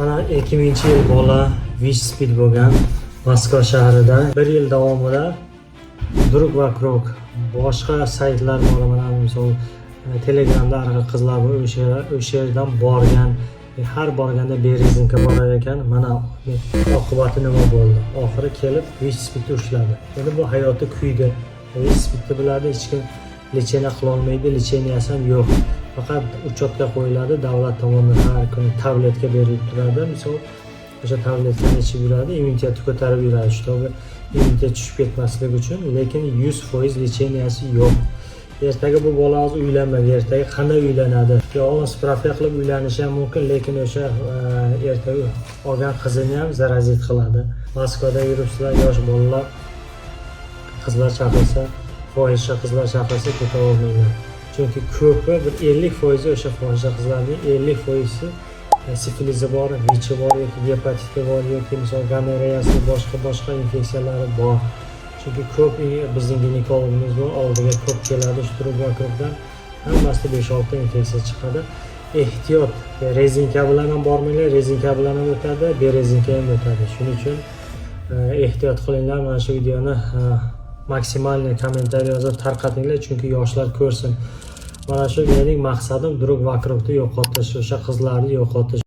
Mana 2000-yil bola ВИЧ СПИД bo'lgan Moskva shahrida. Bir yil davomida "Друг вокруг", boshqa saytlar bor, mana misol Telegramda anaqa qizlar bor, o'sha yerdan borgan. Har borganda без резинка borar ekan. Mana oqibati nima bo'ldi? Oxiri kelib ВИЧ СПИД da ushladi. Endi bu hayoti kuydi. ВИЧ СПИД ni biladi, hech kim лечение qilolmaydi, лечения si ham yo'q, faqat учёт ga qo'yiladi. Davlat tomonidan har kuni tabletka berilib turadi. Misol, o'sha tabletkani ichib yuradi, immunitetni ko'tarib yuradi, чтобы immunitet tushib ketmasligi uchun, lekin 100% лечения si yo'q. Ertaga bu bola hozir uylanmadi, ertaga qanday uylanadi? Yolg'on справка qilib uylanishi ham mumkin, lekin o'sha ertaga olgan qizini ham заразить qiladi. Moskvada yuribsizlar, yosh bolalar, qizlar chaqirsa, fohisha qizlar chaqirsa, ketavermanglar, chunki ko'pi, bir 50%i, o'sha fohisha qizlarning 50%i sifilizi bor, ВИЧ i bor yoki gepatiti bor yoki misol gonoreyasi, boshqa boshqa infeksiyalari bor. Chunki ko'p bizning ginekologimiz bor, oldiga ko'p keladi shu "Друг вокруг" dan, hammasida besh oltita infeksiya chiqadi. Ehtiyot, резинка bilan ham bormanglar, резинка bilan ham o'tadi, без резинка ham o'tadi. Shuning uchun ehtiyot qilinglar. Mana shu videoni максимальный комментарий yozib tarqatinglar, chunki yoshlar ko'rsin. Mana shu mening maqsadim: "Друг вокруг" ni yo'qotish, o'sha qizlarni yo'qotish.